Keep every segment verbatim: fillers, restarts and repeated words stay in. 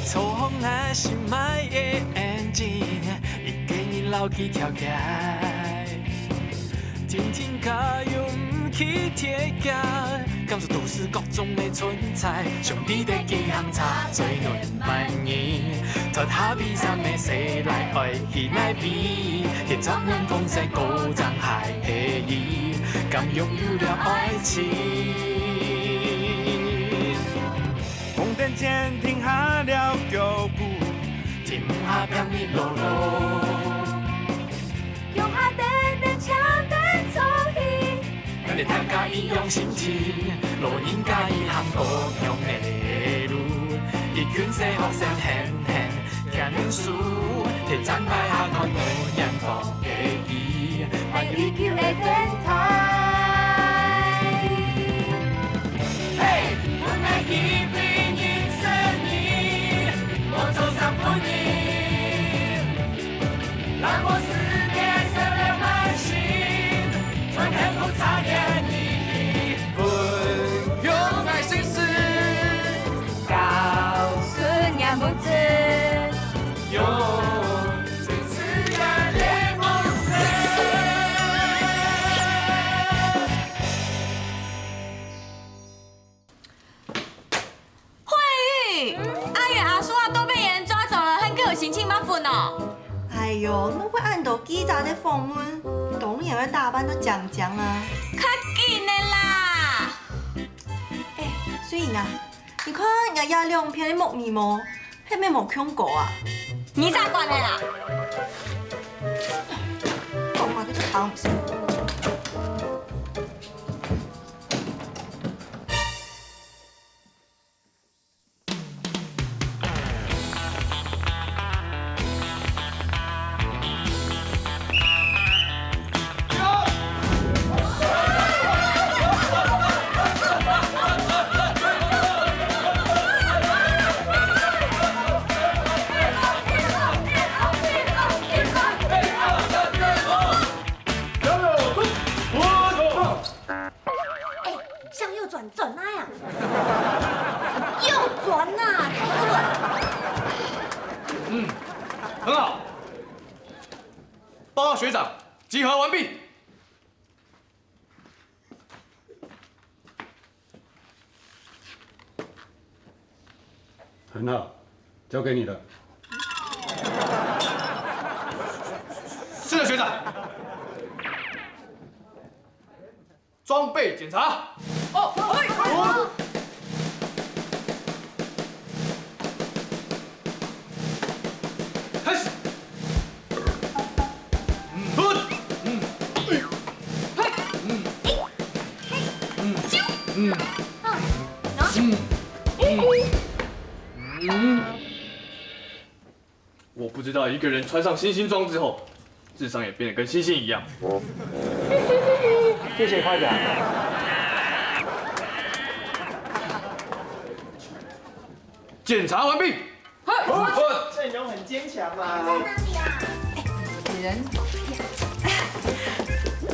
操控𠊎心愛个眼睛，一个人老去跳街。天天加油毋去貼街，感受都市各種个存在，上帝的幾行車最暖滿意。脫下悲傷个細賴愛去哪位？去找暖風扇高張鞋係伊，敢擁有了愛情？ 紅燈前停下了腳步，停下拼命路路。腳下等等，搶等衝去。咱个大家一樣心情，老人家一行各樣个路。一群細學生喊喊牽手，提站牌下看多遠方个伊。 愛依舊个電台。嘿，阮愛一起認識你，莫做三分一。那個世界少了耐心，全幸福差點你。分享愛心事，告訴你不知。 用最自然的方式。慧玉，阿遠阿叔啊，都被人抓走了，還給我心情不好哦。哎喲，那會恁多記者在訪問，當然要打扮到靚靚啊。較緊的啦！哎，水英啊，你看人家這兩片的木耳無？ 係毋係無共過啊？你啥管个啦？講話佢就講毋識。 哎，向右轉，轉哪呀？右轉吶，太子文。嗯，很好。報告學長，集合完畢。 很好，交給你了。是的，學長。装備檢查。哦，哎，哦。開始。 我不知道一個人穿上猩猩裝之後，智商也變得跟猩猩一樣。謝謝誇獎。檢查完畢。 這你很堅強嘛。在哪裡啊？哎，人。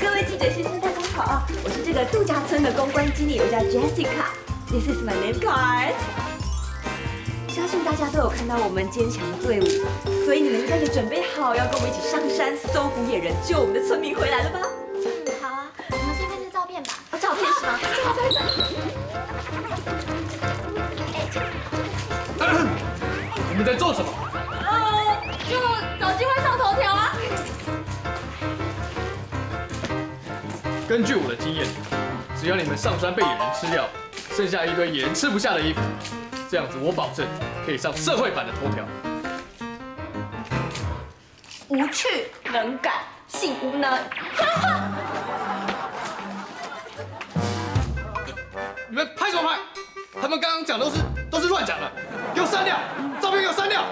各位記者先生，大家好啊！我是這個度假村的公關經理，我叫 Jessica。This is my name card。相信大家都有看到我們堅強的隊伍，所以你們應該也準備好要跟我們一起上山搜捕野人，救我們的村民回來了吧？嗯，好啊，我們先看一下照片吧。 哦，照片是嗎？你們在做什麼？呃，就找機會上頭條啊。根據我的經驗，只要你們上山被野人吃掉，剩下一堆野人吃不下的衣服，這樣子我保證可以上社會版的頭條。 無趣、冷感、性無能。你們拍什麼拍？他們剛剛講都是，都是亂講的，給我刪掉，照片給我刪掉。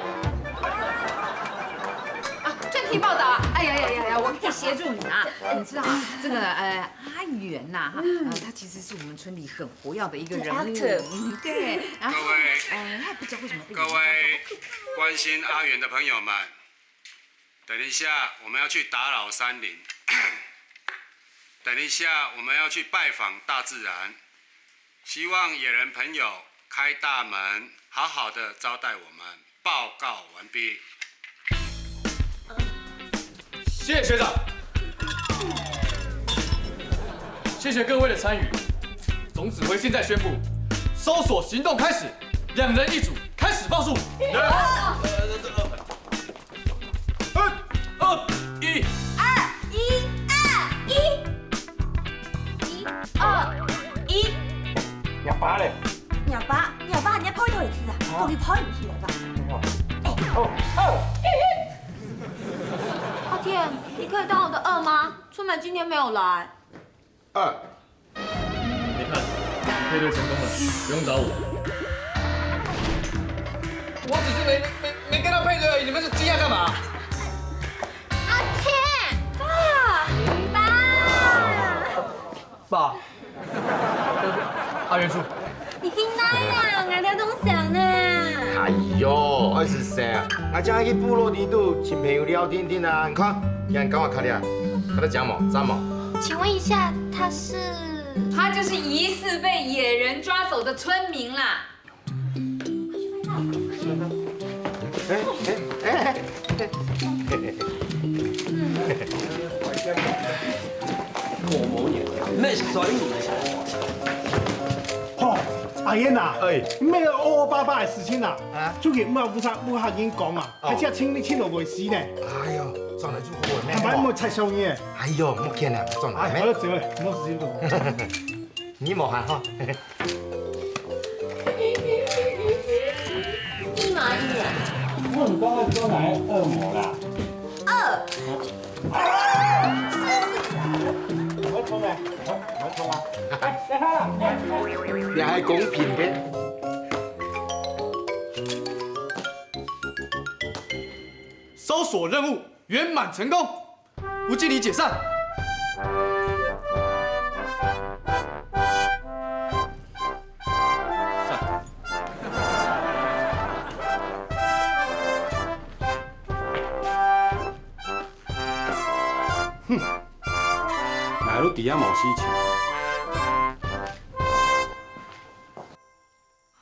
啊，正題報導啊！哎呀呀呀呀，我可以協助你啊！你知道啊，這個呃，阿遠呐，哈，呃，他其實是我們村裡很活躍的一個人物，很active。嗯，對，然後各位，呃，他也不知道為什麼被人家各位關心阿遠的朋友們， 等一下我們要去打擾山林，等一下我們要去拜訪大自然，希望野人朋友开大门，好好的招待我们。报告完毕。谢谢学长。谢谢各位的参与。总指挥现在宣布，搜索行动开始，两人一组，开始报数。二、二、一。二、一、二、一。一、二、一。你爸嘞？你爸，你爸，你跑一头一次啊？啊？到底跑一起来吧？哦，哦，哦。阿天，你可以当我的二吗？春梅今天没有来。 二。你看，配对成功了，不用找我。我只是没没没跟他配对而已，你们是惊讶干嘛？阿天，爸，爸。爸。阿元素。你听到啦，俺在东想呢。哎呦，二十岁啊，俺正去部落里肚请朋友聊天天啊，你看，你看我看了，看到讲么，赞么？请问一下，他是？他就是疑似被野人抓走的村民啦。哎哎哎！吼，阿燕啊，哎，你乜个惡惡霸霸个事情啊，啊？出去毋好烏瞎烏瞎人講啊，哦，還只請你請落會死呢。哎喲，轉來就好了，還莫莫太傷人。哎喲，莫譴啦，轉來。哎，好了，走了，莫事情做。 你無閒吼。一模一樣。我很高興，哪來惡魔啦？二。我衝欸，我衝啊！來，來，來，來。你還公平的。搜索任務圓滿成功。 無敬禮解散。散。哼，哪路底下無事情？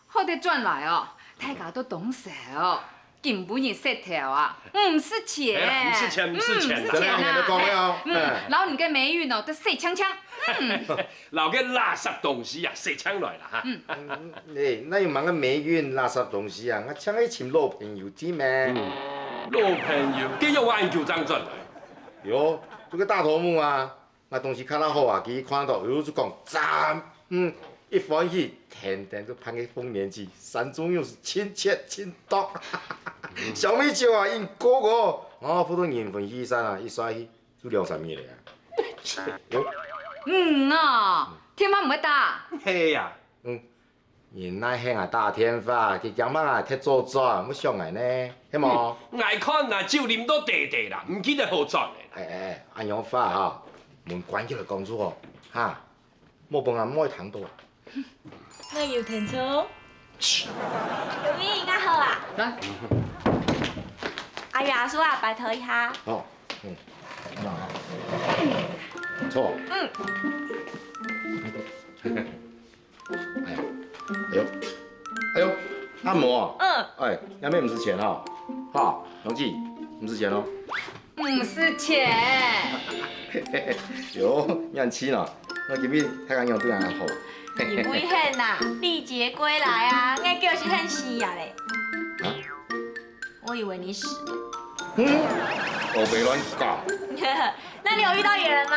好得轉來哦，大家都當笑哦，今晡日事頭啊，毋使錢，哎呀，毋使錢，毋使錢，嗯，毋使錢啊，真的，你都講了哦，嗯，哎。然後你个霉運哦，都洗淨淨，嗯。然後个垃圾東西啊，洗淨來了哈。嗯。嗯，哎，哪有麼个霉運垃圾東西啊？𠊎淨係尋老朋友知咩？嗯，老朋友，佢有恁久正轉來。有，這個大頭目啊， 𠊎東西較好啊，佢看到，哎喲，就講讚，嗯，一歡喜，天天就辦个豐年祭，山中有時親切親多。小米酒啊，飲過過，哦，普通人份去山啊，一下去就兩三米了呀。嗯啊，電話毋會打。係呀。嗯， 你哪係𠊎打電話，佢驚怕𠊎忒早轉，會想𠊎呢，係無？嗯，𠊎看啊，酒啉到低低啦，毋記得好轉了啦。哎哎，恁樣話哈，門關起來講就好，哈，莫分阿妹聽到。𠊎有聽著。有咪，𠊎好啊。來。阿姨阿叔啊，拜託一下。好，嗯，坐。嗯。 哎呀，哎喲，哎喲，按摩啊？嗯。哎，這乜毋使錢哈？哈，同志，毋使錢哦。毋使錢。喲，你恁氣呢？𠊎今日大家樣對恁好。你危險啦，歷劫歸來啊，𠊎叫是很死啊咧。啊？ 我以為你死了。嗯，烏白亂講。那你有遇到野人嗎？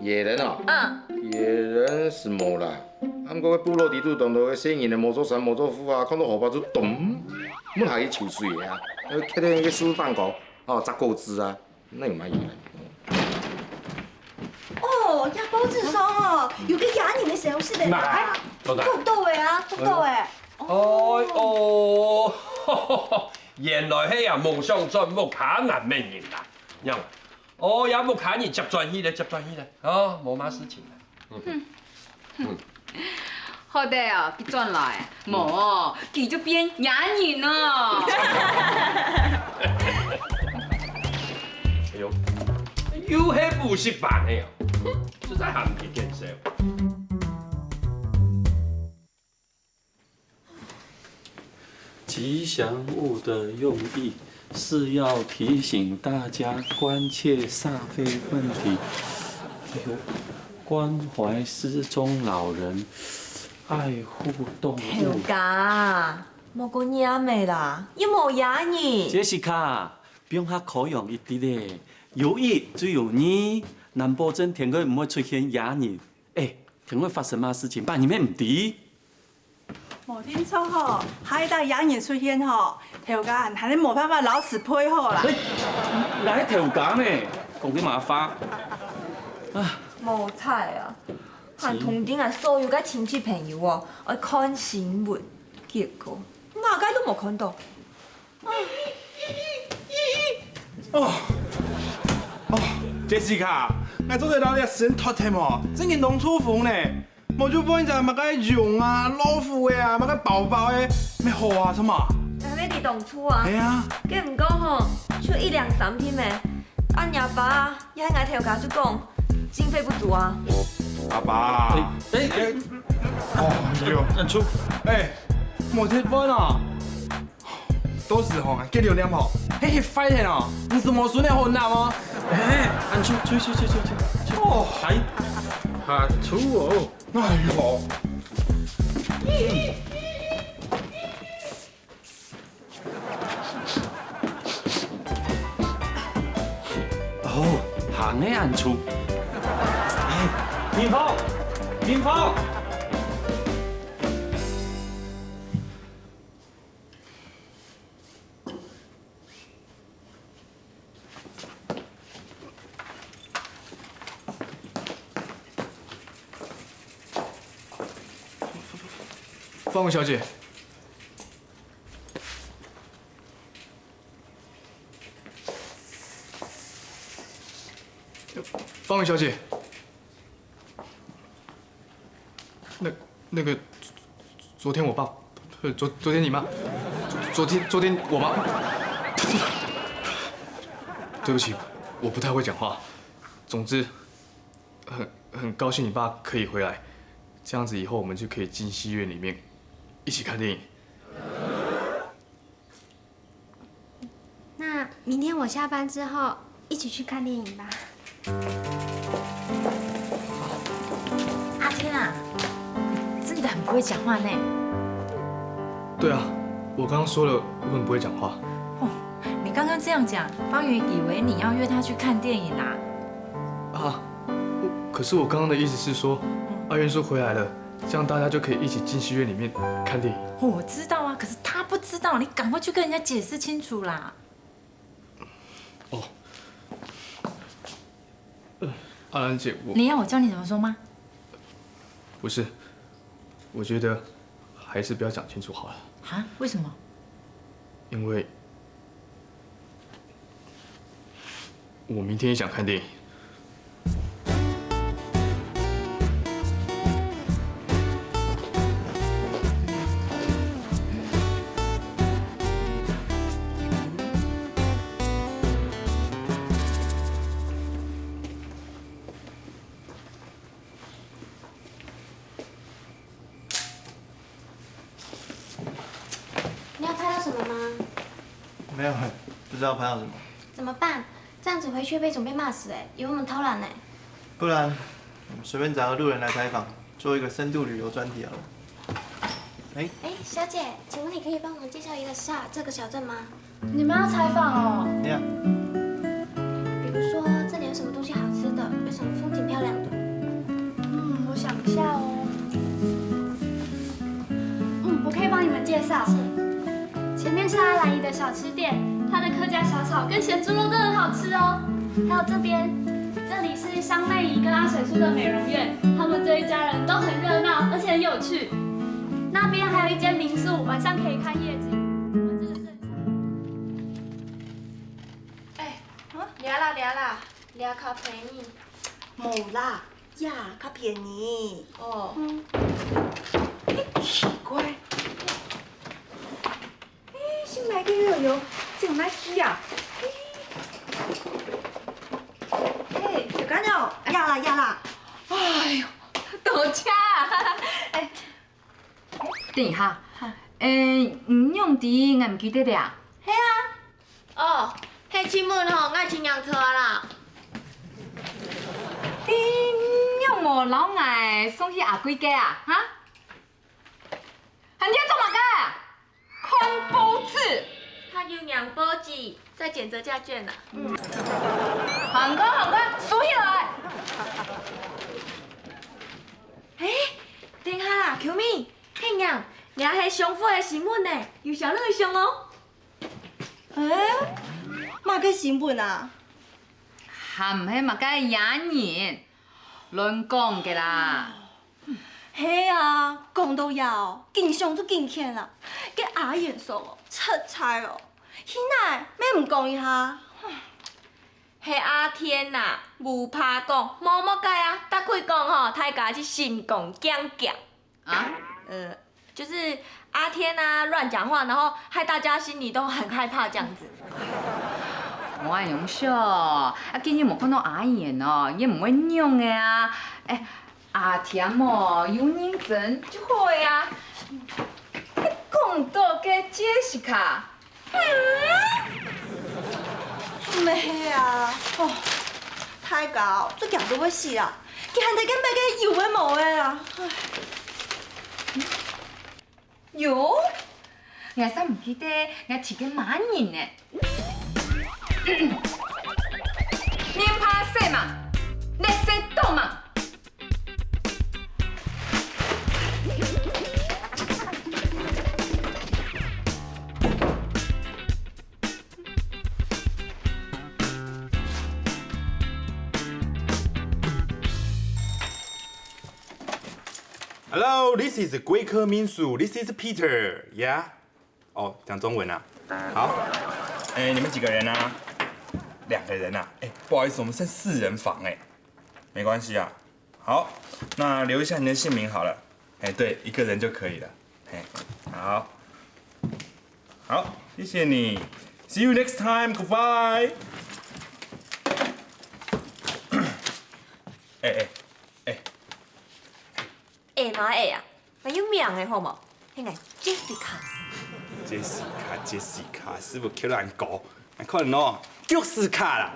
野人哦？嗯。野人係無啦，啊，毋過該部落裡肚當多个細人仔無著衫無著褲啊，看到河壩就咚，問下去泅水个啊，呃，蹶在該樹頂高，哦，摘果子啊，哪有麼个野人？ 哦，這報紙上哦，有個野人个消息咧。哪？哎，做得。捉到个啊，捉到个。哦，哦，原來係啊，夢想轉屋下難免人啦。樣，哦，也屋下人接轉去咧，接轉去咧，哦，無麼事情啦。嗯。 好得啊，佢轉來，無，佢就變野人哦。哎喲，又係補習班个哦，實在還毋見笑。吉祥物的用意是要提醒大家关切煞费问题，哎呦，关怀失踪老人，爱护动物。头家，莫過念个啦，又無野人。Jessica，放下考量一滴咧，有一就有二，难保证天光毋會出現野人。哎，天光發生麼事情，別人也毋知。 無定著吼，下一擺野人出現吼，頭家還係無辦法老實配合啦。哎，哪个頭家呢？講這馬話。啊，無彩啊，還通知𠊎所有个親戚朋友哦，愛看新聞，結果麼个都無看到。哦，哦，Jessica，𠊎做得摎你个時間拖忒無？正經當抽風呢。 無就換一隻麼个熊啊、老虎个啊、麼个寶寶个，乜好啊，著無？還係你當初啊？係啊。該毋過吼，就一兩三品咩。恁樣爸也係𠊎頭家就講，經費不足啊。阿爸，哎，哎，哦，對。恁粗。哎，無忒換啊。 到時候啊，該榴槤吼，係壞忒哦，你係無孫个好拿哦。哎，恁粗，粗，粗，粗，粗，粗。哦，還，還粗哦。哎喲。哦，行个恁粗。哎，明峰，明峰。 芳文小姐，芳文小姐，那，那个，昨天我爸，不是，昨，昨天你妈，昨，昨天，昨天我妈，对不起，我不太会讲话。总之，很，很高兴你爸可以回来，这样子以后我们就可以进戏院里面一起看电影。 那明天我下班之后一起去看电影吧。阿天啊，你真的很不会讲话呢。对啊，我刚刚说了，我很不会讲话。哦，你刚刚这样讲，方圆以为你要约他去看电影啦。啊，我，可是我刚刚的意思是说，阿元叔回来了，这样大家就可以一起进戏院里面看电影。哦，我知道啊，可是他不知道，你赶快去跟人家解释清楚啦。哦，呃，阿兰姐，我，你要我教你怎么说吗？不是，我觉得还是不要讲清楚好了。啊？为什么？因为我明天也想看电影。 你有拍到什么吗？没有，不知道拍到什么。怎么办？这样子回去被，准被骂死哎，以为我们偷懒呢。不然，我们随便找个路人来采访，做一个深度旅游专题好了。哎，哎，小姐，请问你可以帮忙介绍一个 Sa 这个小镇吗？ 你们要采访哦？对啊。比如说，这里有什么东西好吃的？有什么风景漂亮的？嗯，我想一下哦。嗯，我可以帮你们介绍。前面是阿兰姨的小吃店，她的客家小炒跟咸猪肉都很好吃哦。还有这边，这里是香妹姨跟阿水叔的美容院，他们这一家人都很热闹，而且很有趣。那边还有一间民宿，晚上可以看夜景。我们真的是很 哎，啊？掠啦，掠啦，掠較便宜。无啦，呀，较便宜。哦。嗯。哎，奇怪。哎，新买个游泳，这个买去啊？哎，小干哦，呀啦，呀啦。哎呦，多谢啊。哎， 等一下，哈。欸，你仰知𠊎毋記得了啊？係啊。哦，係請問吼，𠊎尋毋著啦。你仰無摎𠊎送去阿貴該啊？哈？ 還在做麼个？看報紙。他有領報紙，在撿折價券啊。還過，還過，收起來！欸，等下啦，Q咪，係仰，這係上課个新聞呢，有小樂熊哦。欸，麼个新聞啊？還毋係麼个野人，亂講个啦。 係啊，講到這哦，緊想就緊譴啊！該阿賢嫂哦，實在哦，去哪乜毋講一下。係阿天吶，無怕講，無麼个啊，逐開講吼，大家就心肝驚驚。啊？呃，就是阿天啊亂講話，然後害大家心裡都很害怕這樣子。無恁樣想，啊，今日無看到阿賢哦，也毋會恁樣个啊。欸， 阿添哦，有認真就好个啊。你講到該Jessica，做麼个啊？哦，大家哦，都驚到會死啊！佢還在該麼个有个無个啊！唉。 喲，𠊎煞毋記得𠊎提个麼人呢。面帕洗吂？垃圾倒吂？ Hello, this is 貴客民宿. This is Peter. Yeah. 哦，講中文啊。好。欸，你們幾個人啊？兩個人啊。欸，不好意思，我們剩四人房欸。沒關係啊。好，那留一下你的姓名好了。欸，對，一個人就可以了。欸，好。好，謝謝你。See you next time. Goodbye. 欸，欸，欸。 欸嘛欸啊，𠊎有名个好無？係𠊎Jessica。Jessica，Jessica，師傅，徛恁高，𠊎看你哦，腳屎卡啦！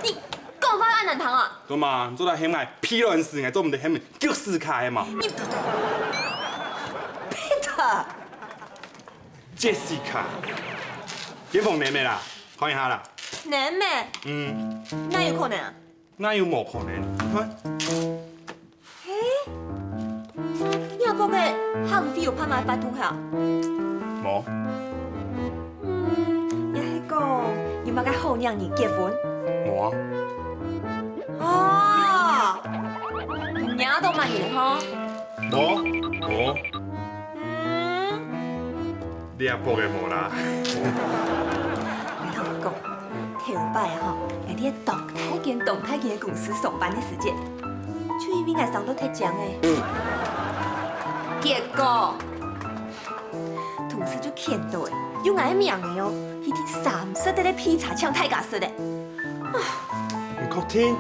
你講話恁難聽啊！對嘛，你做得喊𠊎Peter，𠊎做毋得喊你腳屎卡係嘛？你Peter。Jessica，間房滿吂啦，看一下啦。滿吂？嗯。哪有可能啊？ 哪有無可能？你看。嘿，若屋个客務費有辦法發通係無？無。嗯，也係講有麼个好領人結婚？無啊。哦，你惹到麼人吼？無，無。嗯。 這屋个無啦。𠊎同你講，頭擺啊吼，𠊎在當大間當大間个公司上班个時節，就因為𠊎生到忒靚欸，結果同事就譴到欸，用𠊎个名仔哦，去訂三十隻个披薩請大家食欸。你確定？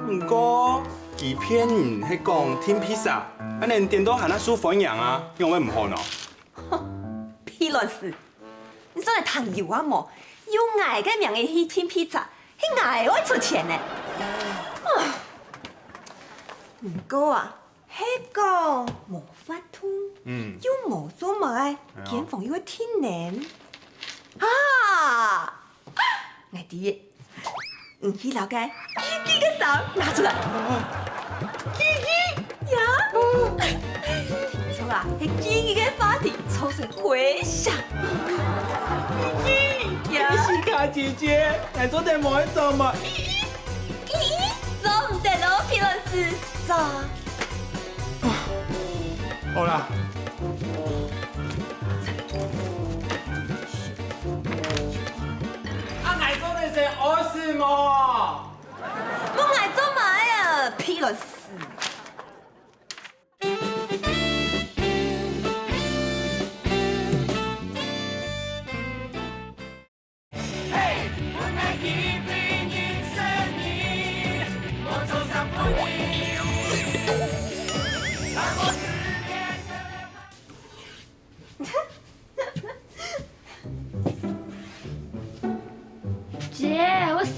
毋過佢騙人係講訂披薩，恁樣店都還較受歡迎啊，仰會毋好呢？ 哼，Peter，你算來聽有啊無？用𠊎个名仔去訂披薩，係𠊎愛出錢呢。啊，毋過啊，係講無法度，嗯。又無做麼个，哎呀。間房又會停電。啊！𠊎知， 你去摎該寄寄个衫拿出來。寄寄？呀？聽說啊，係寄寄个話題造成回響。寄寄？呀？Jessica姐姐，𠊎做得無愛做無？寄寄？做毋得咯，Peter，做。好啦， 啊，𠊎做得先屙屎無？問𠊎做麼个啊，Peter？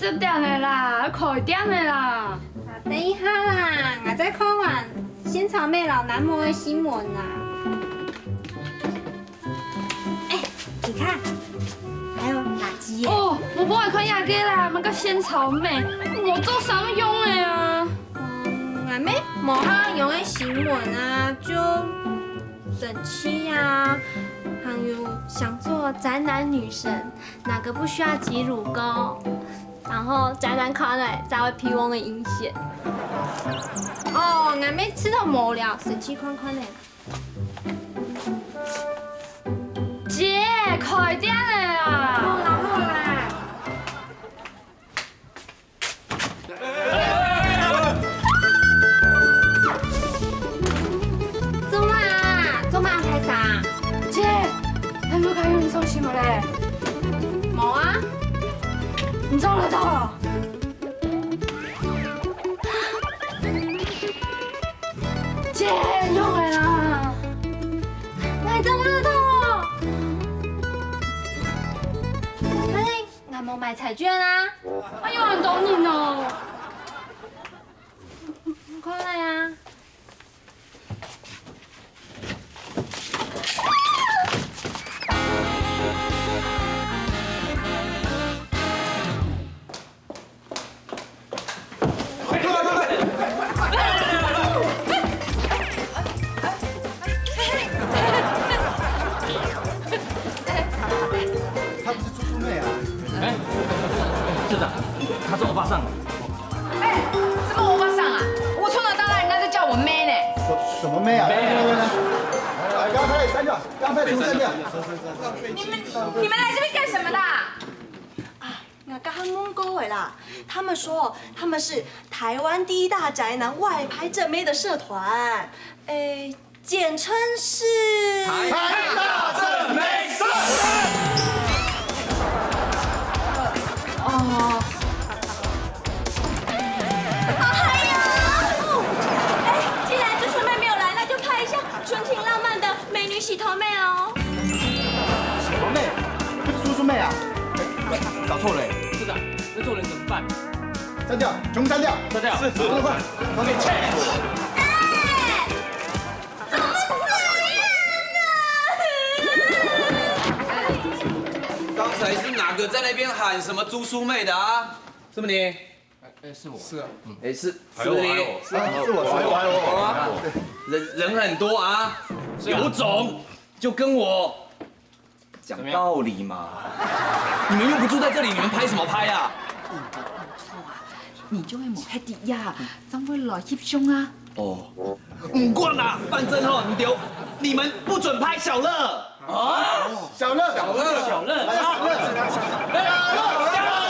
十點了啦，愛開店了啦。啊，等一下啦，𠊎再看完仙草妹摎男模个新聞啦。哎，你看，還有哪幾頁？哦，𠊎無愛看這個啦，那個仙草妹，𠊎做啥用个啊？嗯，𠊎乜無啥用个新聞啊，就生氣啊，還有想做宅男女神，哪個不需要擠乳溝？ 然後宅男看了才會皮翁个陰險。哦，𠊎乜試著無聊，生氣看看呢。姐，開店了啦！好啦好啦。做麼啊？做麼啊，大聲？姐，還有看有人送什麼嘞？無啊。你中樂透了？ 姐，中了啦！𠊎中樂透哦！哎，𠊎無買彩券啊！哎喲，恁多人哦！你看來啊！ 她不是猪猪妹啊？哎，社长，她是欧巴桑。哎，什麼歐巴桑啊？我从小到大，人家都叫我妹呢。什，什么妹啊？妹。来，来，来，来，来，刚才全部删掉，刚才全部删掉。你们，你们来这边干什么的？啊， 𠊎剛剛問過了啦，他們說他們是台灣第一大宅男外拍正妹的社團，誒，簡稱是台大正妹社。哦。好嗨呀！哦，哎，既然豬豬妹沒有來，那就拍一下純情浪漫的 美女洗頭妹哦。洗頭妹？不是豬豬妹啊？搞錯了欸。社长，那做人怎么办？删掉，全部删掉。删掉。是，是，快，快，快。哎，怎么这样啊？刚才是哪个在那边喊什么猪猪妹的啊？是不是你？ 哎，是我。是啊。哎，是，是不是你？还有我，还有我。啊，是我，是我，还有我，还有我。人，人很多啊，有种就跟我讲道理嘛。你们又不住在这里，你们拍什么拍啊？你就會無歇底呀，正會來翕相啊。哦，毋管啦，反正吼，你丢，你们不准拍小乐。 啊？小乐，小乐，小乐，小乐，小乐，小乐，小乐，小乐，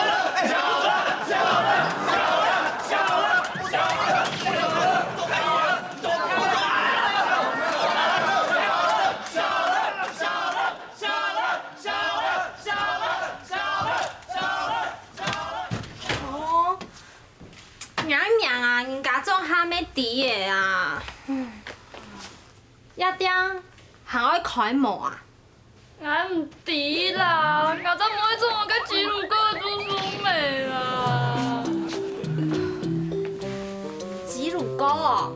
小乐，小乐，哦，娘娘啊，人家做下面底个啊。嗯。 夜店還愛開無啊？𠊎毋知啦，𠊎正毋會做麼个擠乳溝个豬豬妹啦。擠乳溝哦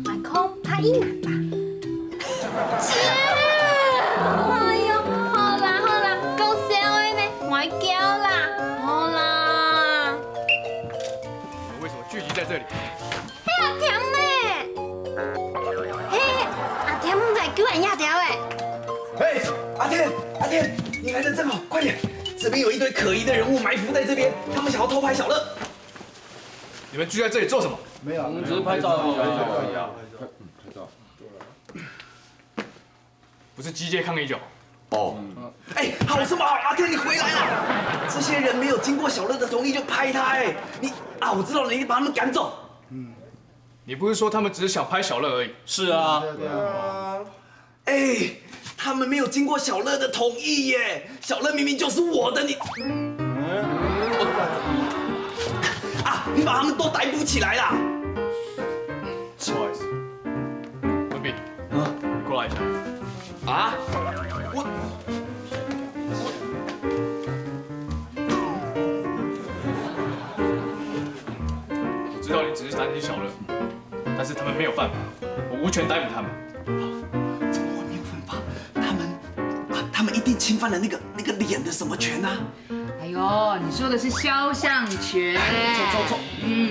，𠊎看怕異男吧。切！哎喲，好啦好啦，講笑个咩，莫噭啦，好啦。你们为什么聚集在这里？ 嘿，阿添呢？嘿，阿添毋係救人夜釣个。嘿，阿添，阿添，你来得正好，快点！这边有一堆可疑的人物埋伏在这边，他们想要偷拍小乐。你们聚在这里做什么？没有，我们只是拍照而已。拍照。 不是机械抗议就好。哦，哎，好什么好？阿天，你回来了。这些人没有经过小乐的同意就拍他，哎，你啊，我知道了，你把他们赶走。你不是说他们只是想拍小乐而已？是啊。对啊。哎，他们没有经过小乐的同意耶，小乐明明就是我的，你啊，你把他们都逮捕起来啦。不好意思，文斌，啊，你过来一下。 啊？我，我，但是他们没有犯法，我无权逮捕他们。怎么会没有犯法？他们啊，他们一定侵犯了那个那个脸的什么权啊？哎呦，你说的是肖像权。错错错。嗯，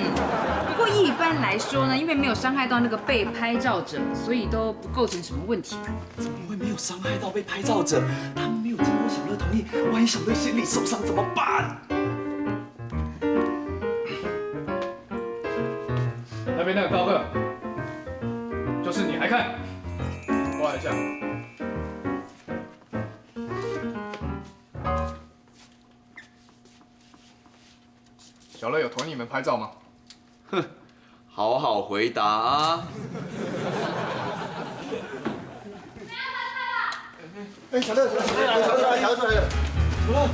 不过一般来说呢，因为没有伤害到那个被拍照者，所以都不构成什么问题。怎么会没有伤害到被拍照者？他们没有经过小乐同意，万一小乐心里受伤怎么办？那边那个高个，就是你，来看，过来一下。小乐有同意你们拍照吗？哼，好好回答啊！哎，小乐，小乐，小乐，小乐，小乐，小乐，怎么了？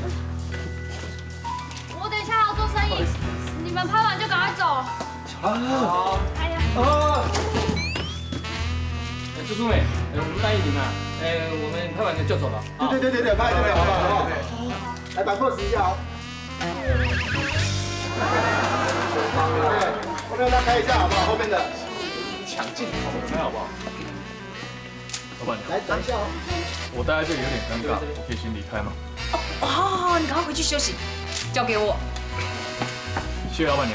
我等一下还要做生意，你们拍完就赶快走。啊！哎呀，啊！哎，猪猪妹，哎，我们答应你们啊，哎，我们拍完就走了。对对对对对，拍对对，好不好？好不好？来摆 pose 一下哦。对，后面让他开一下好不好？后面的。抢镜头，你看好不好？老板娘，来等一下哦。我待在这里有点尴尬，我可以先离开吗？哦，好好好，你赶快回去休息，交给我。谢谢老板娘。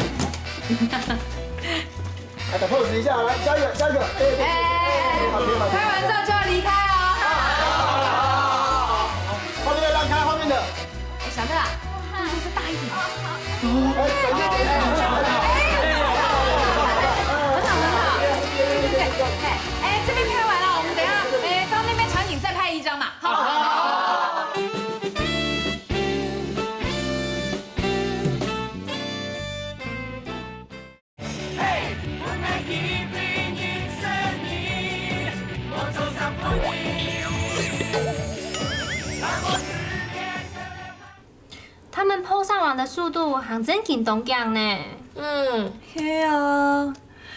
来打 pose 一下，来下一个，下一个。哎，哎，旁边旁边。拍完照就要离开哦。后面的让开，后面的。哎，小乐啊，动作再大一点。哎，等一下，等一下。很好很好，对对对，哎哎，这边拍完了，我们等一下哎到那边场景再拍一张嘛，好。他们 po 上网的速度，行真緊當強呢。嗯，係啊，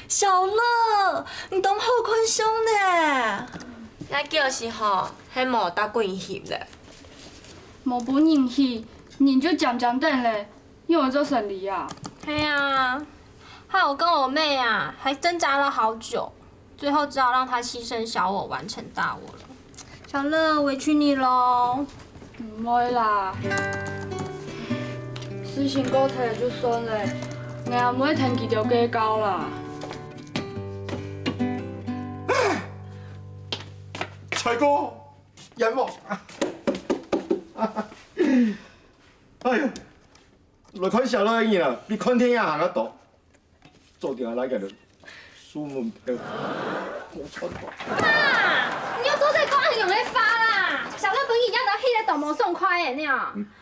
小樂，你當好看相呢。該就是吼，係無搭過人翕咧。無分人翕，人就漸漸等咧，用得做生理啊？係啊，害我跟我妹啊，還掙扎了好久，最後只好讓她犧牲小我，完成大我了。小樂，委屈你嘍。毋會啦，事情過忒就算咧，𠊎也毋會同佢兜計較啦。才哥，冤枉！哎呀，來看小樂个人啊，比看電影還較多。 做電話來个人，數門票，無賺到。媽，你又做這个恁樣个話啦！小樂本已經到迄个都無爽快个呢，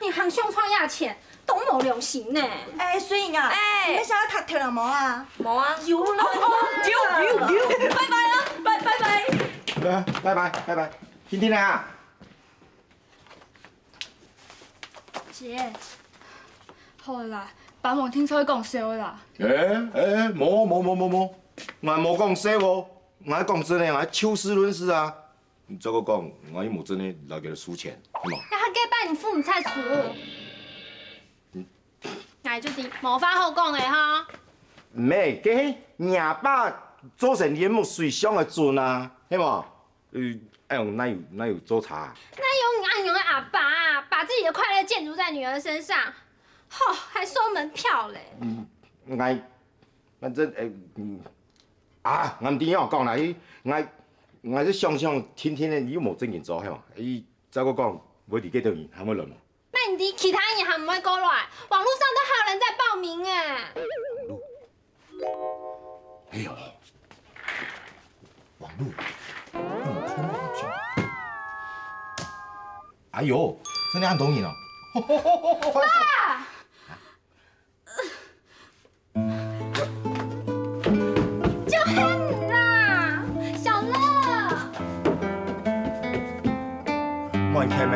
你還想賺遐錢，當無良心呢！哎，水英啊，哎你想要讀頭了無啊？無啊，有啦，有有有，拜拜啊，拜拜拜。拜拜拜拜，天天啊！ 姐，好啦，爸媽聽出去講笑个啦。哎哎，無無無無無，𠊎無講笑哦，𠊎講真个，𠊎就事論事啊。再過講，𠊎又無真个來佢兜收錢，係無？那他該拜你父母菜叔。哎，就知無話好講个哈。毋係，該係若爸做生理个目水相个準啊，係無？呃，哎喲，哪有哪有做差啊？哪有恁樣个阿爸啊，把自己的快樂建築在女兒身上，吼，還收門票嘞。 𠊎反正誒，嗯，啊，𠊎毋知仰講啦，佢，𠊎，𠊎就想想，天天个又無正經做，係無？佢再過講，會離開兜人，還會來無？那你知其他人還毋會過來？網路上都還有人在報名哎。哎呦，網路，網路，哎呦，真个恁多人哦！爸！ 就恨啦，小樂。莫看咩？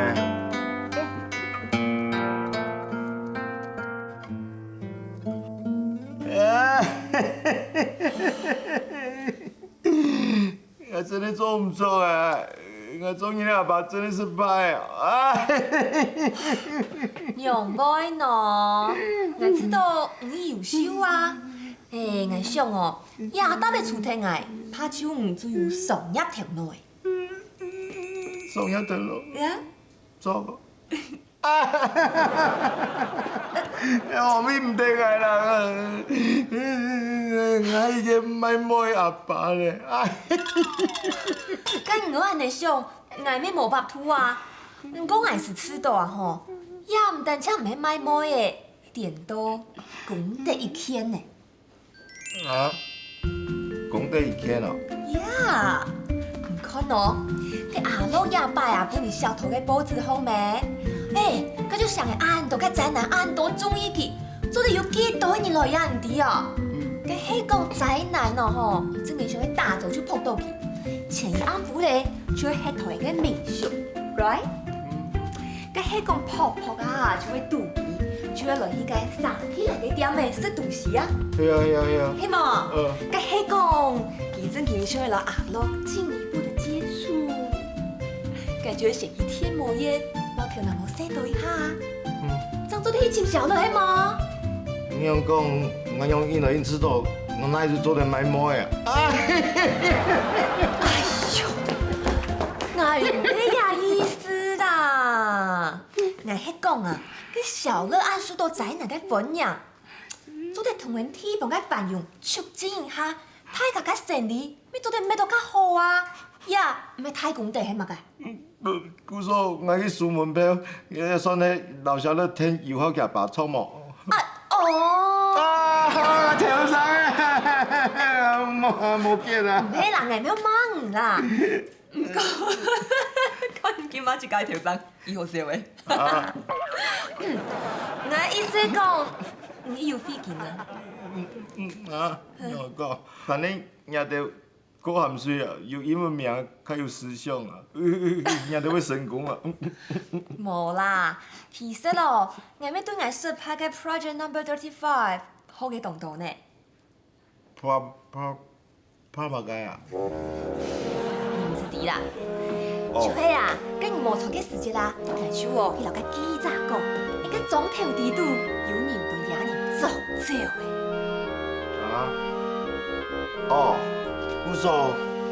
啊！ 𠊎真个做毋著啊！𠊎做人个阿爸真个失敗啊！啊！仰會呢？𠊎知道你優秀啊，嘿，𠊎想哦，這搭个除忒𠊎，怕就毋就有商業頭腦誒。商業頭腦？呀？做無？啊！我毋得𠊎啦，𠊎已經賣妹阿爸咧。該你恁樣想，𠊎乜無法度啊。毋過𠊎係試著啊吼，也毋單淨毋係賣妹誒， 顛倒功德一件呢。啊，功德一件哦。呀，你看哦，該阿樂這擺啊，分你寫到个報紙項咩？誒，該就寫个恁多个宅男恁多中意佢，做得有幾多人來呀，你知哦？該係講宅男哦吼，真个想愛打早就撲到佢，前一暗晡咧，就會歇到一個民宿，right？ 該係講婆婆啊，就會肚飢，就會來去該沙地來个店仔食東西啊。係啊，係啊，係啊。係無？嗯。該係講，佢正經想愛摎阿樂進一步个接觸，感覺先去貼膜煙，摎頭那毛洗到一下啊。嗯。正做得去尋小樂，係無？你樣講，𠊎樣硬來硬試著，𠊎哪會做得賣妹啊？哎喲！ 𠊎毋係這意思啦。𠊎係講啊，該小樂恁受著宅男个歡迎，做得同𠊎地方个繁榮促進一下，大家个生理乜做得搣到較好啊。呀，毋係大功德係麼个？故所𠊎去收門票，也算係摎小樂添油好幾把著無？啊，哦。啊，頭上啊，無無見啊。毋係啦，𠊎毋係罵你啦。 毋過，看你今晡日自家頭上，有好笑誒。啊。𠊎意思講，你有費勁啊？嗯，啊，有講，反正若兜過鹹水啊，有英文名較有思想啊，若兜會成功啊。無啦，其實哦，𠊎乜對𠊎實拍个Project Number Thirty Five好个當多呢。 Pro Pro Pro麼个啊？你毋知啦？哦。就係啊，該你無在个時節啦，𠊎就哦去摎該記者講，該莊頭底肚有人分別人捉走誒。啊？哦，故所，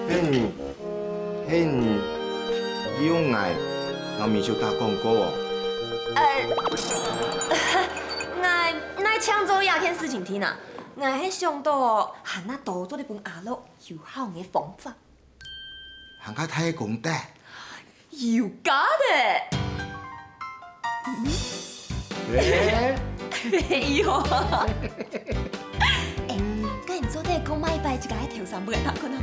該你，該你有愛摎民宿打廣告哦？呃，𠊎哪會淨做這件事情定啊？ 𠊎係想著哦，還較多做得分阿樂有效个方法。還較大个功德。You got it！哎喲！哎，該你做得過買一擺自家个頭上分𠊎看看啊？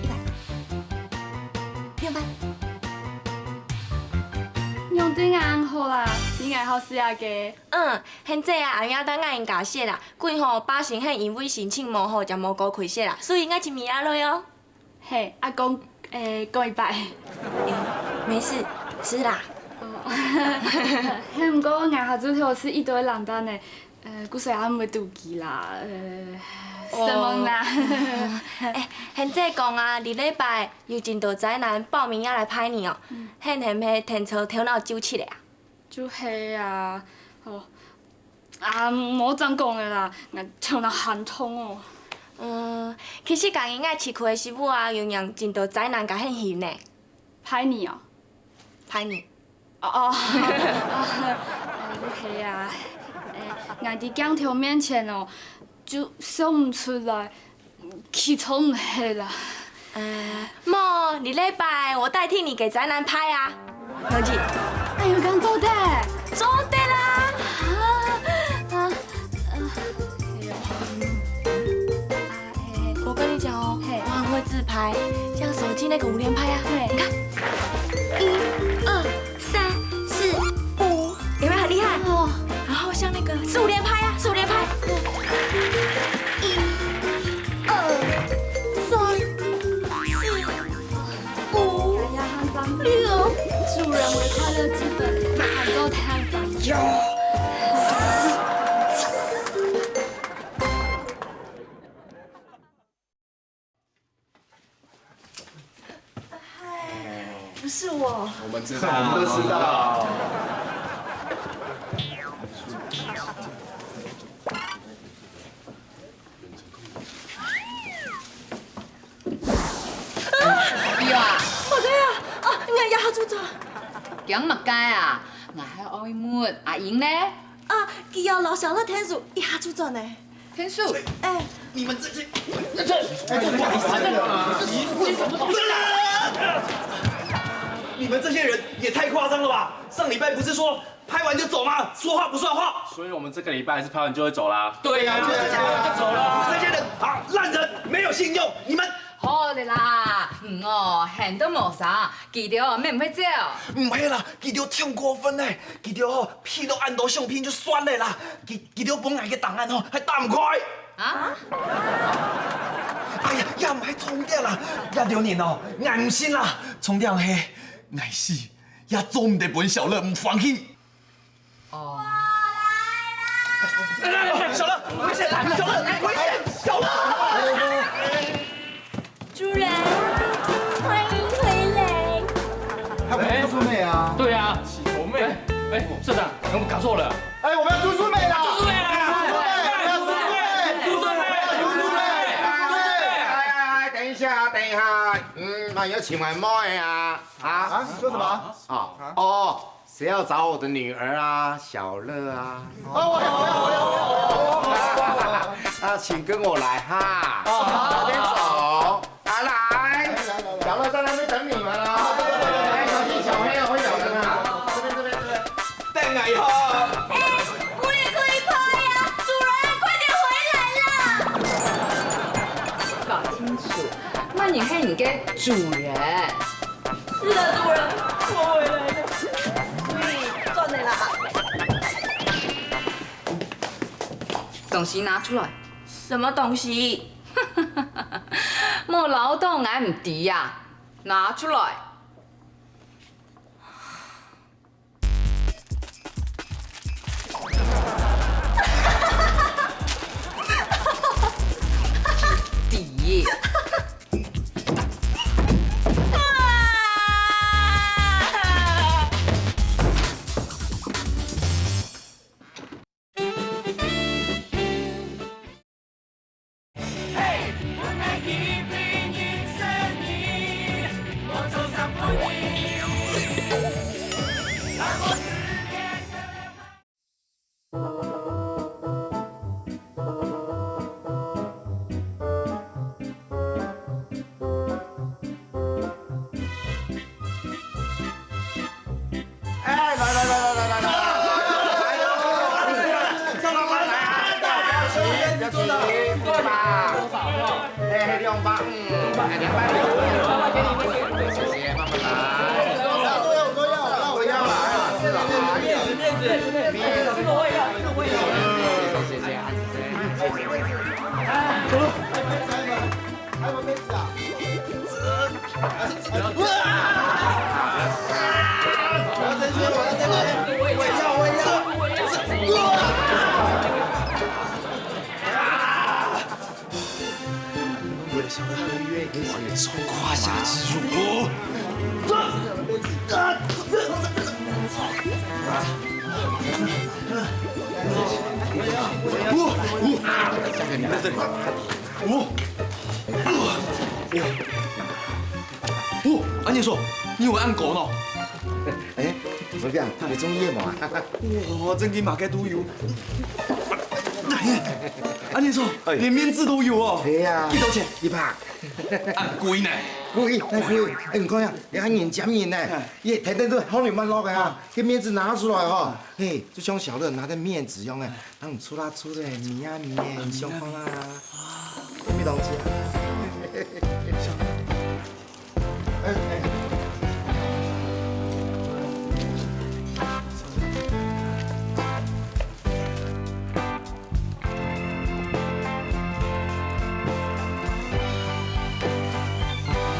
一擺，兩擺。仰對𠊎恁好啦，比𠊎好勢啊个。 嗯，現在啊，阿姆帶𠊎人家食啦，佢吼，百姓係因為心情無好，正無過開食啦，所以𠊎盡尾仔來哦。嘿，阿公，誒，講一擺。誒，沒事，吃啦。哦，嘿，毋過𠊎下晝頭食一堆零蛋呢，呃，故所也毋會肚飢啦，呃，失望啦。誒，現在講啊，這禮拜有真多宅男報名愛來拜你哦，你係毋係聽著頭腦揪直咧啊？ 就係啊，哦，啊，莫正講了啦，𠊎頭腦還痛哦。嗯，其實今日𠊎市區个食物啊，有讓真多宅男个興趣呢。拜你哦。拜你。哦，哦，哦，就係啊，誒，𠊎在鏡頭面前哦，就笑毋出來。 去做毋係啦。呃，無，這禮拜我代替你給宅男拍啊。了解。哎喲，敢做得？做得啦！啊，啊，啊，哎喲，嗯，啊，嘿，我跟你講哦，嘿。我很會自拍，像手機那個五連拍啊。嘿。你看，一、二、 三、四、五，有沒有很厲害？哦。然後像那個四五連拍啊，四五連拍。一、二、三、四、五、六。助人為快樂之本，還做太陽。有。 嗨，不是我。我們知道，我們都知道。就轉。驚麼个啊？𠊎還愛問阿英呢。啊，佢摎小樂𢯭手，一下就轉呢。𢯭手？哎，你們這些，你們這些人也太誇張了吧！上禮拜不是說 拍完就走嗎？說話不算話。所以我們這個禮拜還是拍完就會走啦。對呀，就這樣就走了。你們這些人啊，爛人，沒有信用，你們。好了啦，你哦，喊都無聲，佢兜乜毋會走。毋係啦，佢兜忒過分咧，佢兜吼，拍到恁多相片就算了啦，佢佢兜分𠊎个檔案吼，還打毋開。啊？哎呀，也毋係重點啦，這兜人哦，𠊎毋信啦，重點係𠊎死，也做毋得分小樂毋歡喜。 哦。來來來，小樂，危險！小樂，危險！小樂！主任，歡迎回來。他不是豬豬妹啊？對啊，洗頭妹。哎，社長，我們搞錯了。哎，我們要豬豬妹啦！豬豬妹啦！豬豬妹，我們要豬豬妹！豬豬妹，豬豬妹，豬豬妹！來來來，等一下，等一下，嗯，那有請問妹啊？啊？啊？你說什麼？哦哦。 誰要找我的女兒啊，小樂啊？啊，我有，我有，我有，我有。啊，請跟我來哈。哦，好，這邊走。啊，來，小樂在那邊等你們了。來，小心小朋友會咬人啊。這邊，這邊，這邊。等我一下。哎，我也可以拍呀，主人，快點回來啦！搞清楚，麼人係你个主人？ 是的，主人，我回來了。所以賺了啦。東西拿出來。什麼東西？無恅著𠊎毋知啊，拿出來。 哎，來來來來來來來！哎，兩百，嗯，兩百五，謝謝，慢慢來。我都要，我都要，我都要。我要啦，是啦，面子，面子，面子，謝謝，謝謝，謝謝。 我也想到，我也超夸下之辱。哦，哦，哦，阿年叔，你有恁高呢？哎，怎麼樣？你中意嗎？哇，真个麼个都有。阿年叔，哎，連面子都有哦。對呀。幾多錢？一百。恁貴呢？貴，恁貴。哎，你看呀，你還人夾人呢，哎，也天天都好你慢樂个啊，這面子拿出來哈。 嘿，就像小樂拿个面子樣哎，讓你出啦出的，咪呀咪耶，你想看啊？啊，你當家。哎哎。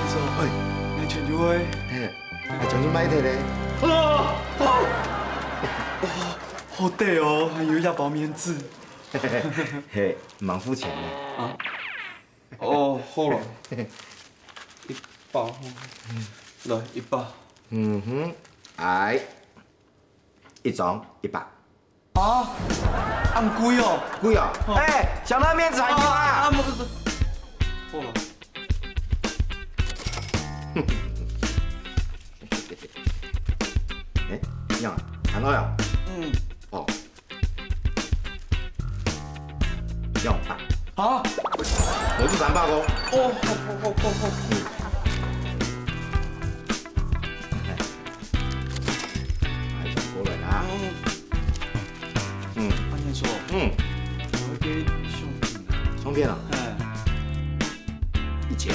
你說，哎，你全球哎。哎，還將你賣忒咧。啊，啊，哦。 好得哦，還有一包面子。嘿，吂付錢呢。啊？哦，好了，一百，來，一百。嗯哼，哎，一張一百。啊，恁貴哦。貴哦。哦。哎，小樂面子還有啊。啊，不不不，好了。來啊，嗯，好，兩百，啊，我是三百个。哦，好好好好好。哎，拿一张过来啊。嗯，嗯，阿年叔，嗯，我个相片啊，相片啊，哎。 一千。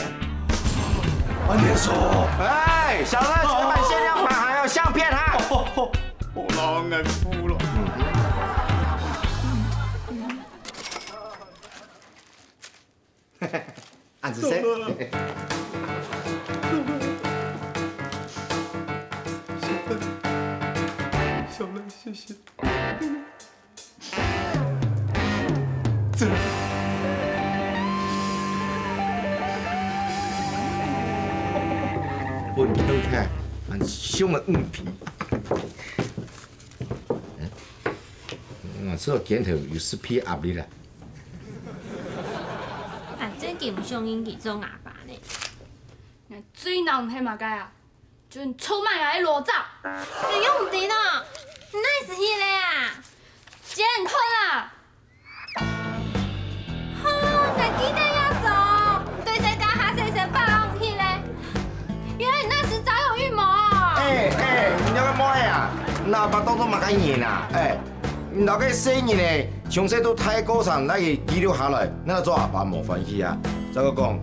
阿年叔，哎，小乐，全班限量版还有相片哈。哦，我老眼夫了。嗯。俺是谁？小乐，谢谢。 分偷看，俺凶个五皮。嗯，這个肩头有十皮壓力了。俺真經毋相信佢做阿爸呢。最惱毋係麼个啊？ 就你出賣𠊎个老張。你又毋知呢？你哪時去了啊？幾點看啊？哈，你記得也早，對誰家下誰誰爸爸去嘞？原來你那時早有預謀啊！哎哎，你兩个妹啊，拿阿爸當做麼个人啊？哎， 你兩个細人仔，從細到大過程，拿佢記錄下來，你做阿爸無歡喜啊？再過講，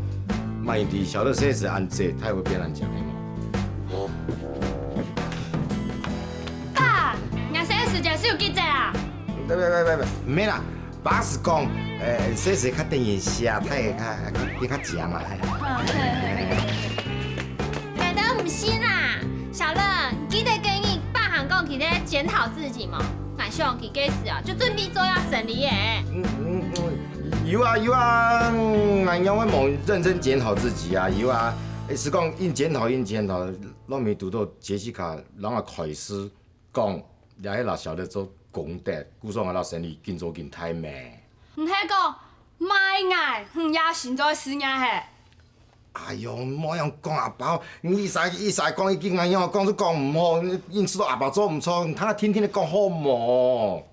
萬一小樂細時恁濟，佢會變恁樣，係無？爸，你細時節係有幾濟啊？別別別別別，毋係啦，爸係講，呃，細時較得人惜，大个較較較強嘛。嗯，對對對。難道毋係啦？小樂，你記得該日爸還講佢在檢討自己無？ 𠊎想佢該時啊，就準備做這生理个。嗯嗯嗯，有啊有啊，𠊎仰會無認真檢討自己啊？有啊，係講緊檢討緊檢討，落尾堵到Jessica，摎𠊎開始講，這係摎小樂做功德，故所𠊎摎生理緊做緊大咩？毋係講賣𠊎，你也先做事業嘿。 哎喲，莫恁樣講阿爸，你一儕一儕講，一句恁樣講就講毋好，因此到阿爸做毋著，你聽下天天个講好無？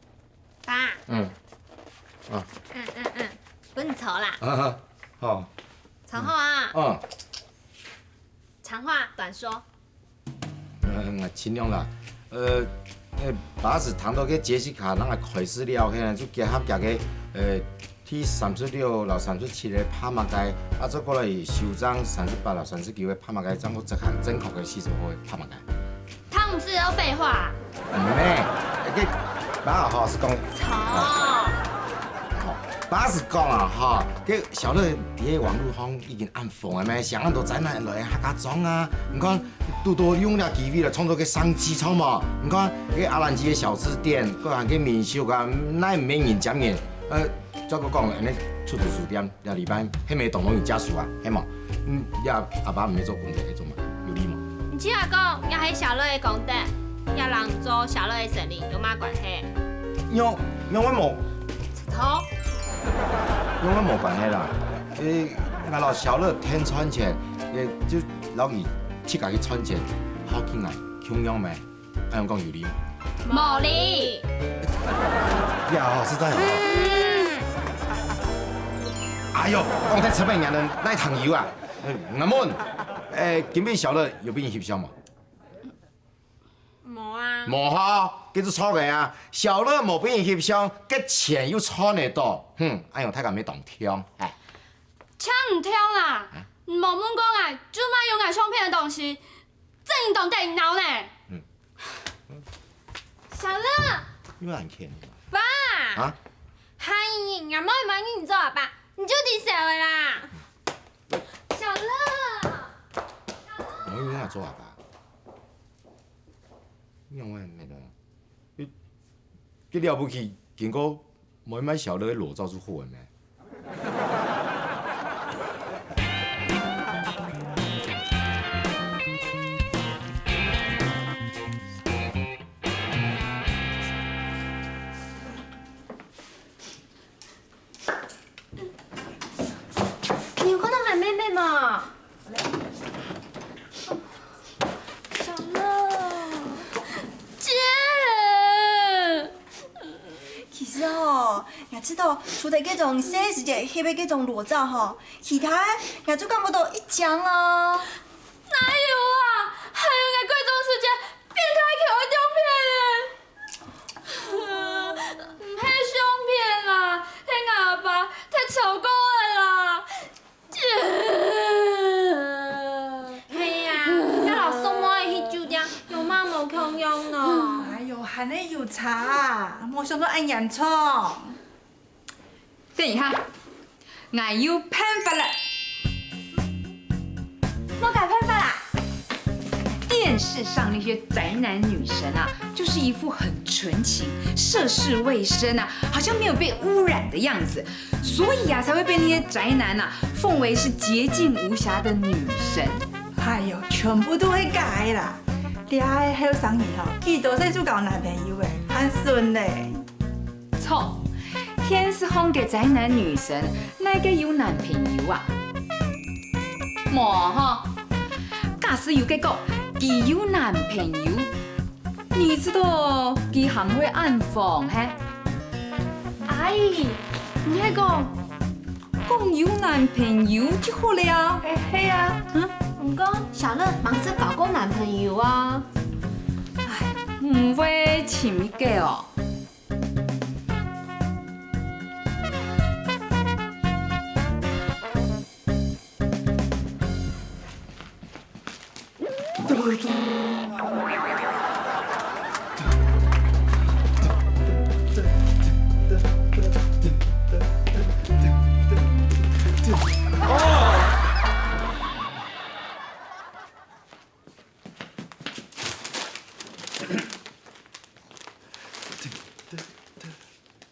爸。嗯。啊。嗯嗯嗯，分你坐啦。啊，好。坐好啊。嗯。長話短說。 呃，𠊎盡量啦。呃，呃，爸係聽到該Jessica摎𠊎開始了，係就結合厥个，呃，第三十六摎三十七个拍麼个，啊，再過來修正三十八摎三十九个拍麼个，正好執行正確个四十五个拍麼个。聽毋識又廢話啊？毋係，該爸吼係講，操！吼，爸係講啊，吼，該小樂在網路上已經恁紅个咩，上恁多災難來客家庄啊，你看， 堵到用這機會來創造个商機，著無？你看，該阿蘭姐个小吃店，各行个民宿啊，哪毋免人接人？呃，再過講，恁呢出租書店，這禮拜係無當多人接受啊，係無？嗯，這阿爸毋係做功德，係做麼个？有理無？你這下講，也係小樂个功德，也人做小樂个生理，有麼關係？仰，仰會無？ 頭。仰會無關係啦。誒，𠊎摎小樂賺賺錢，誒，就摎佢自家去賺錢，好起來，共樣咩？恁樣講有理無？無理。呀，實在哦。嗯。哎喲，講忒出名人了，哪會通有啊？誒，𠊎問，誒，今晡日小樂有分你翕相無？ 無啊。無吼，該就著个啊！小樂無分你翕相，該錢又賺得到。哼，哎喲，大家毋係當暢，哎。暢毋暢啊？你無問過𠊎，做麼用𠊎相片个東西，真當得人惱呢！嗯。小樂。又恁譴。爸。啊？喊你，𠊎無問你做阿爸，你就知曉个啦。小樂。無用𠊎做阿爸。 仰會毋係啦？佢，佢了不起，經過無賣小樂个裸照就好了咩？你有看到𠊎妹妹無？小樂，姐。𠊎知道，除忒該種細時節翕个該種裸照吼，其他个𠊎就看毋到一張啊。哪有啊？還有𠊎高中時節變態狗个照片咧。毋係相片啦，係𠊎阿爸忒醜過个啦。 係啊，該摎叔妹去酒店有麼無共樣呢？哎喲，還係有差啊，無想到恁嚴重。等一下，𠊎有辦法了。麼个辦法啦？電視上那些宅男女神啊，就是一副很純情、涉世未深啊，好像沒有被污染的樣子。 所以啊，才會被那些宅男啊奉為是潔淨無瑕的女神。哎喲，全部都係假个啦！這下个後生人吼，幾多歲就交男朋友咧，還順咧。著，電視項个宅男女神，哪個有男朋友啊？無吼，假使有个講，佢有男朋友， 你知道佢還會恁樣係？阿姨，你係講，講有男朋友就好了啊？哎，係啊。嗯？毋過小樂毋識交過男朋友啊？哎，毋會尋一個哦。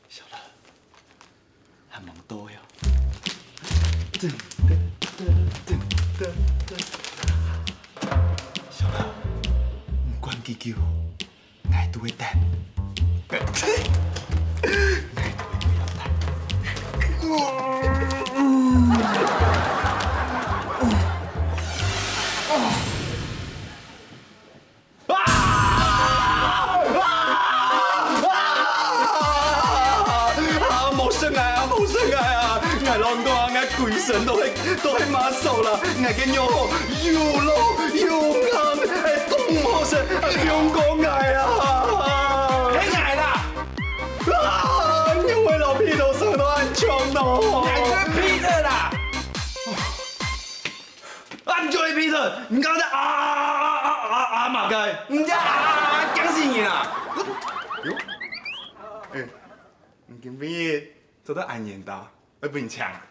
小樂，還吂到喲。小樂，毋管幾久，𠊎都會等。𠊎都會等。 啊！啊！啊！啊！莫食𠊎啊，莫食𠊎啊！𠊎摎你講啊，𠊎歸身都係，都係muscle啦，𠊎个肉吼，又老又硬，哎，當毋好食，啊，放過𠊎啊！係𠊎啦！啊！仰會摎Peter生到恁像呢？𠊎就係Peter啦！ 啊，你就係Peter，你剛才啊啊啊啊啊啊麼个？你這啊啊啊驚死人啊！喲，哎，你今晡日做到恁緣投，愛分你請啊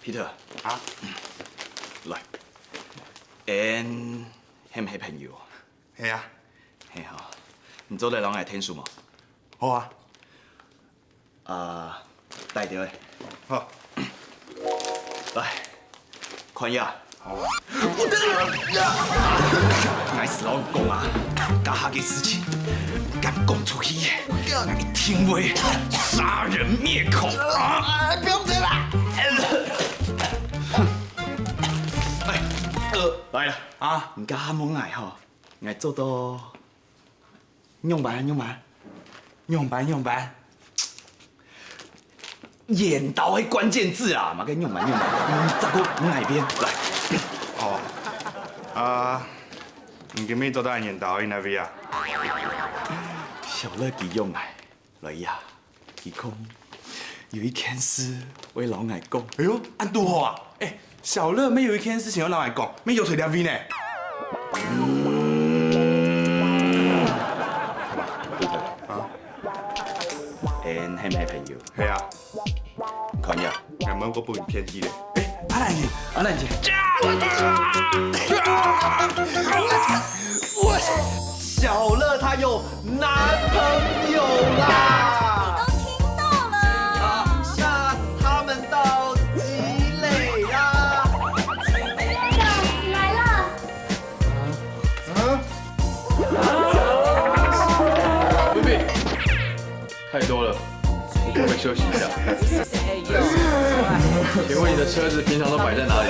？Peter啊，來，𠊎係毋係朋友？係啊，係吼，你做得摎𠊎𢯭手無？好啊。 啊，帶著咧。好。來，看一下。好。𠊎係摎你講啊，這下个事情，敢講出去，𠊎一定會殺人滅口啊！啊，不用這樣啦。哎，呃，來了啊，你這下問𠊎吼，𠊎做到 仰般，仰般？仰般，仰般？緣投係關鍵字啊，麼个仰般，仰般？你再過另外一遍，來。哦，啊，你今晡日做到緣投去哪位啊？小樂佢約𠊎，來呀。 佢講，有一件事愛摎𠊎講。哎喲，恁堵好啊！哎，小樂乜有一件事情愛摎𠊎講，乜約在這位呢。啊？𠊎係你朋友。係啊。你看呀。𠊎毋過分你騙去咧。哎，阿蘭姐，阿蘭姐。我小樂他有 男朋友啦！你都聽到了。啊，那他們到幾壘啦？來了。啊？不必，太多了，我可不可以休息一下？請問你的車子平常都擺在哪裡？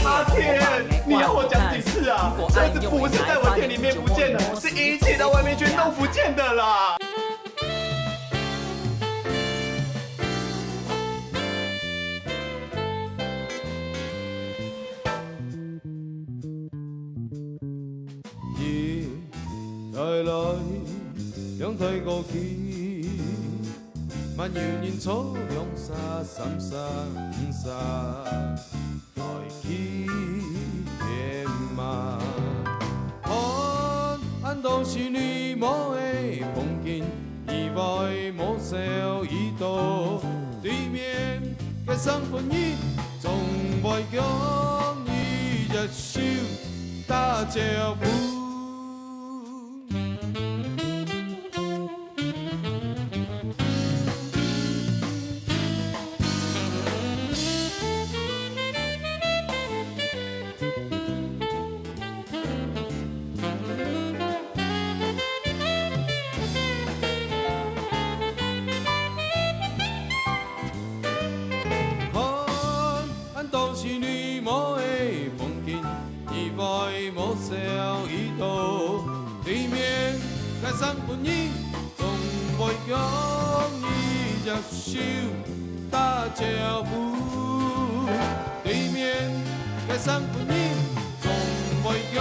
阿天，你要我講幾次啊？这次不是在我店里面不见的，是一切到外面去弄不见的啦。一代来，两代过去，嘛有人坐两三、三三、五三。 来去天嘛。看恁多是你無个風景，以外無少已到對面个生活人，總會共你一手打招呼。 看，恁多是你無个風景，以外無少已到對面个生活人，總會共你一手打招呼。對面个生活人，總會共